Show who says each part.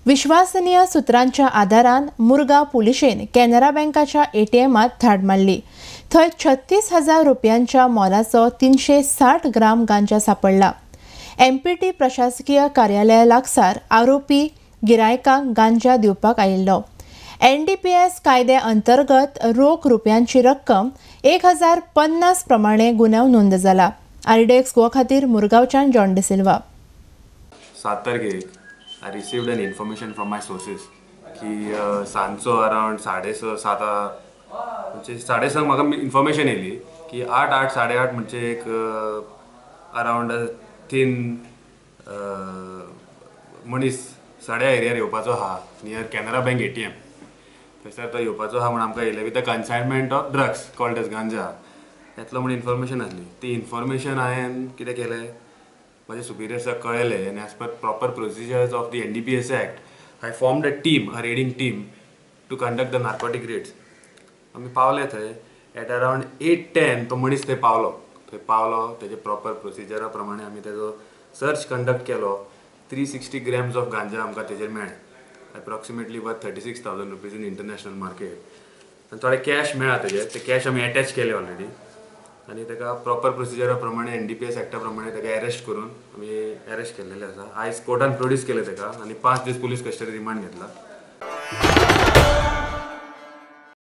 Speaker 1: विश्वासनीय सूत्रांच्या आदारान मुरगांव पुलिशेन कॅनरा बँकाच्या एटीएमात धाड मारली. थंय 36,000 रुपयांच्या मोलाचो 360 ग्राम गांजा सापडला. एमपीटी प्रशासकीय कार्यालया लागसार आरोपी गिरायकांक गांजा दिवपाक आयिल्लो. एनडीपीएस कायद्या अंतर्गत रोख रुपयांची रक्कम 1050 प्रमाणे गुन्यांव नोंद जाला. आरडीएक्स गोवा खातीर मुरगांवच्यान जॉन डिसिल्वा.
Speaker 2: 7 तारखेक I received an information from my sources की सांजचो अरावंड 6:30 7 म्हणजे 6:30 म्हाका इन्फॉर्मेशन येयली की 8 8 8:30 म्हणजे एक अरावंड 3 मनीस सड्या एरियार येवपाचो आहा, नियर कॅनरा बँक एटीएम थंयसर तो येवपाचो आहा म्हूण आमकां येयलें with a consignment of drugs called as ganja येतलो म्हूण इन्फॉर्मेशन आसली. ती इन्फॉर्मेशन हांवें कितें केलें, म्हाजे सुपिरियर्साक कळयलें आनी as per proper procedures of the NDPS act I formed a team, a raiding team to conduct the narcotic raids. आमी पावले थंय एट अरावंड 8:10 तो मनीस थंय पावलो. थंय पावलो तेजे प्रॉपर प्रोसिजरा प्रमाणे आमी तेजो सर्च कंडक्ट केलो. 360 ग्रॅम्स ऑफ गांजा आमकां तेजेर मेळ्ळें, approximately worth 36,000 rupees in international market. आनी थोडे कॅश मेळ्ळा तेजेर, ते कॅश आमी एटॅच केले ऑलरेडी आनी ताका प्रॉपर प्रोसिजरा प्रमाणे एनडीपीएस एक्टा प्रमाणे ताका अरेस्ट करून आमी अरेस्ट केल्लेले आसा. आयज कोर्टान प्रोड्यूस केले ताका आनी 5 दीस पुलीस कस्टडी रिमांड घेतला.